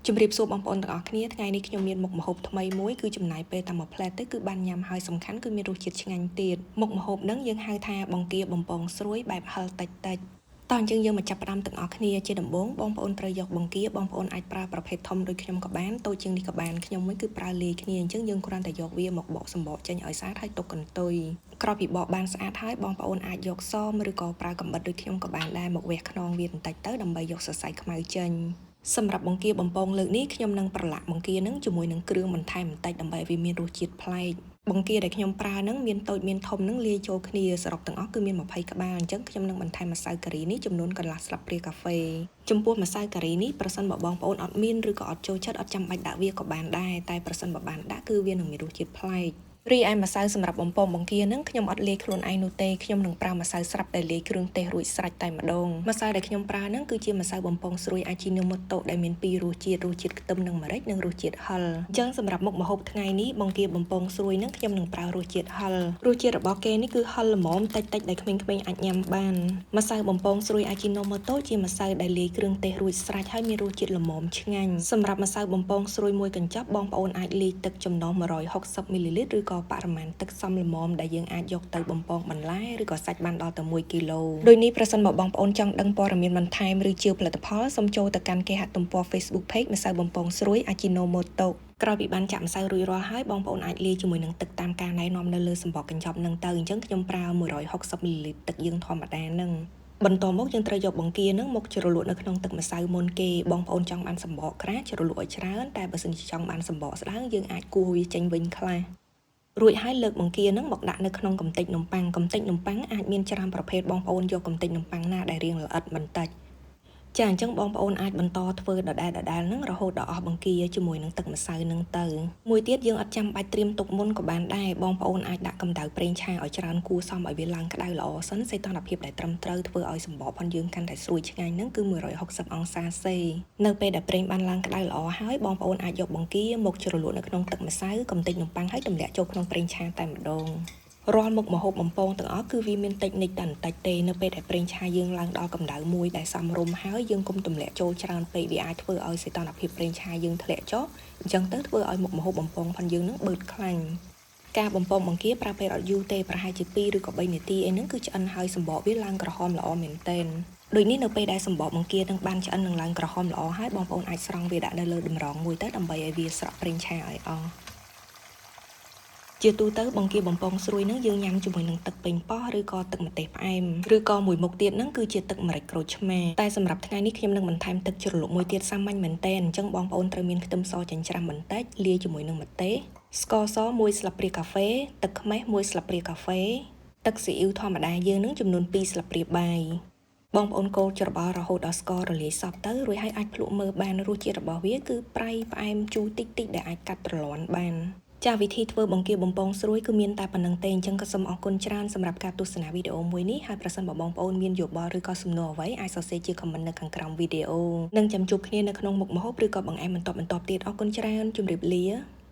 ជំរាបសួរបងប្អូនទាំងអស់គ្នាថ្ងៃនេះខ្ញុំមានមុខម្ហូបថ្មីមួយគឺចំណាយពេលតែមួយភ្លែតទេគឺបានញ៉ាំហើយសំខាន់គឺមានរសជាតិឆ្ងាញ់ទៀតមុខម្ហូបហ្នឹងយើងហៅថាបង្គាបំពងស្រួយបែបហឹរតិចតិចតោះអញ្ចឹងយើងមកចាប់ផ្ដើមទាំងអស់គ្នាជាដំបូងបងប្អូនត្រូវយកបង្គាបងប្អូនអាចប្រើប្រភេទធំដូចខ្ញុំក៏បានតូចជាងនេះក៏បានខ្ញុំវិញគឺប្រើលាយគ្នាអញ្ចឹងយើងគ្រាន់តែយកវាមកបកសម្បកចេញឲ្យស្អាតហើយទុកកន្ទុយក្រោយពីបកបានស្អាតហើយបងប្អូនអាចយកសមឬក៏ប្រើកាំបិតដូចខ្ញុំក៏បានដែរមកវះខ្នងវាបន្តិចទៅដើម្បីយកសរសៃខ្មៅចេញសម្រាប់បង្គាបំពងលើកនេះខ្ញុំនឹងប្រឡាក់បង្គានឹងជាមួយនឹងគ្រឿងបន្ថែមបន្តិចដើម្បីឲ្យវាមានរសជាតិប្លែកបង្គាដែលខ្ញុំប្រើនឹងមានតូចមានធំនឹងលាយចូលគ្នាសរុបទាំងអស់គឺមាន20ក្បាលអញ្ចឹងខ្ញុំនឹងបន្ថែមម្សៅការីនេះចំនួនកន្លះស្លាបព្រាកាហ្វេចំពោះម្សៅការីនេះប្រសិនបើបងប្អូនអត់មានឬក៏អត់ចូលចិត្តអត់ចាំបាច់ដាក់វាក៏បានដែរតែប្រសិនបើបានដាក់គឺវានឹងមានរសជាតិប្លែករីឯម្សៅសម្រាប់បំពងបង្គានឹងខ្ញុំអត់លាយខ្លួនឯងនោះទេខ្ញុំនឹងប្រើម្សៅស្រាប់ដែលលាយគ្រឿងទេសរួចស្រេចតែម្ដងម្សៅដែលខ្ញុំប្រើនឹងគឺជាម្សៅបំពងស្រួយអាជីណូម៉ូតូដែលមានពីររសជាតិរសជាតិខ្ទឹមនិងម្រេចនិងរសជាតិហឹរអញ្ចឹងសម្រាប់មុខម្ហូបថ្ងៃនេះបង្គាបំពងស្រួយនឹងខ្ញុំនឹងប្រើរសជាតិហឹររសជាតិរបស់គេនេះគឺហឹរល្មមតិចតិចដែលក្មេងៗអាចញ៉ាំបានម្សៅបំពងស្រួយអាជីណូម៉ូតូជាម្សៅដែលលាយគ្រឿងទេសរួចស្រេចហើយមានរសជាតិល្មមឆ្ងាញ់សម្រាប់ម្សៅបំពងស្រួយមួយកញ្ចប់បងប្អូនអាចលាយទឹកចំណុះ160មីលីលីត្រឬក៏បរិមាណទឹកសមល្មមដែលយើងអាចយកទៅបំពងបន្លែឬក៏សាច់បានដល់ទៅ1គីឡូដោយនេះប្រសិនបើបងប្អូនចង់ដឹងព័ត៌មានបន្ថែមឬជាផលិតផលសូមចូលទៅកាន់គេហទំព័រ Facebook Page ម្សៅបំពងស្រួយអាជីណូម៉ូតូក្រោយពីបានចាក់ម្សៅរួចរាល់ហើយបងប្អូនអាចលាយជាមួយនឹងទឹកតាមការណែនាំនៅលើសម្បកកញ្ចប់នឹងទៅអញ្ចឹងខ្ញុំប្រើ160មីលីលីត្រទឹកយើងធម្មតានឹងបន្តមកយើងត្រូវយកបង្គានឹងមកជ្រលក់នៅក្នុងទឹកម្សៅមុនគេបងប្អូនចង់បានសម្បកក្រាស់ជ្រលក់ឲ្យច្រើនតែបើសិនជាចង់បានសម្បកស្ដើងយើងអាចគោះវាចេញវិញខ្លះរួចហើយលើកបង្គានឹងមកដាក់នៅក្នុងកំទេចនំប៉័ងកំទេចនំប៉័ងអាចមានច្រើនប្រភេទបងប្អូនយកកំទេចនំប៉័ងណាដែលរាងល្អិតបន្តិចចាអញ្ចឹងបងប្អូនអាចបន្តធ្វើដដែលដដែលហ្នឹងរហូតដល់អស់បង្គាជាមួយនឹងទឹកម្សៅហ្នឹងទៅមួយទៀតយើងអត់ចាំបាច់ត្រៀមទុកមុនក៏បានដែរបងប្អូនអាចដាក់កម្ដៅប្រេងឆាឲ្យច្រើនគួរសមឲ្យវាឡើងក្ដៅល្អសិនសីតុណ្ហភាពដែលត្រឹមត្រូវធ្វើឲ្យសម្បកផងយើងកាន់តែស្រួយឆ្ងាញ់ហ្នឹងគឺ160អង្សាសេនៅពេលដែលប្រេងបានឡើងក្ដៅល្អហើយបងប្អូនអាចយកបង្គាមកជ្រលក់នៅក្នុងទឹកម្សៅកំទេចនំប៉័ងហើយទម្លាក់ចូលក្នុងប្រេងឆាតែម្ដងរាល់មុខម្ហូបបំពងទាំងអស់គឺវាមានតិចនិចតែបន្តិចទេនៅពេលដែលប្រេងឆាយើងឡើងដល់កម្ដៅមួយដែលសមរម្យហើយយើងកុំទម្លាក់ចូលច្រើនពេកវាអាចធ្វើឲ្យសីតុណ្ហភាពប្រេងឆាយើងធ្លាក់ចុះអញ្ចឹងទៅធ្វើឲ្យមុខម្ហូបបំពងផងយើងនឹងបឺតខ្លាញ់ការបំពងបង្គាប្រើពេលអត់យូរទេប្រហែលជា2ឬក៏3នាទីអីហ្នឹងគឺឆ្អិនហើយសម្បកវាឡើងក្រហមល្អមែនទែនដូចនេះនៅពេលដែលសម្បកបង្គានឹងបានឆ្អិននិងឡើងក្រហមល្អហើយបងប្អូនអាចស្រង់វាដាក់នៅលើតម្រងមួយទៅដើម្បីឲ្យវាស្រក់ប្រេងឆាឲ្យអស់ជាទូទៅបង្គាបំពងស្រួយនឹងយើងញ៉ាំជាមួយនឹងទឹកប៉េងប៉ោះឬក៏ទឹកម្ទេសផ្អែមឬក៏មួយមុខទៀតនឹងគឺជាទឹកម្រេចក្រូចឆ្មាតែសម្រាប់ថ្ងៃនេះខ្ញុំនឹងបន្ថែមទឹកជ្រលក់មួយទៀតសាមញ្ញមែនទែនអញ្ចឹងបងប្អូនត្រូវមានខ្ទឹមសចិញ្ច្រាំបន្តិចលាយជាមួយនឹងម្ទេសស្ករស1ស្លាបព្រាកាហ្វេទឹកខ្មេះ1ស្លាបព្រាកាហ្វេទឹកស៊ីអ៊ីវធម្មតាយើងនឹងចំនួន2ស្លាបព្រាបាយបងប្អូនកូរច្របល់រហូតដល់ស្កររលាយសព្វទៅរួចហើយអាចភ្លក់មើលបានរសជាតិរបស់វាគឺប្រៃផ្អែមជូរតិចតិចដែលអាចកាត់ត្រលាន់បានចាវិធីធ្វើបង្គាបំពងស្រួយគឺមានតែប៉ុណ្្នឹងទេអញ្ចឹងក៏សូមអរគុណច្រើនសម្រាប់ការទស្សនាវីដេអូមួយនេះហើយប្រសិនបើបងប្អូនមានយោបល់ឬក៏សំណួរអ្វីអាចសរសេរជា comment នៅខាងក្រោមវីដេអូនិងចាំជួបគ្នានៅក្នុងមុខម្ហូបឬក៏បង្អែមបន្តបន្តទៀតអរគុណច្រើនជម្រាបលា។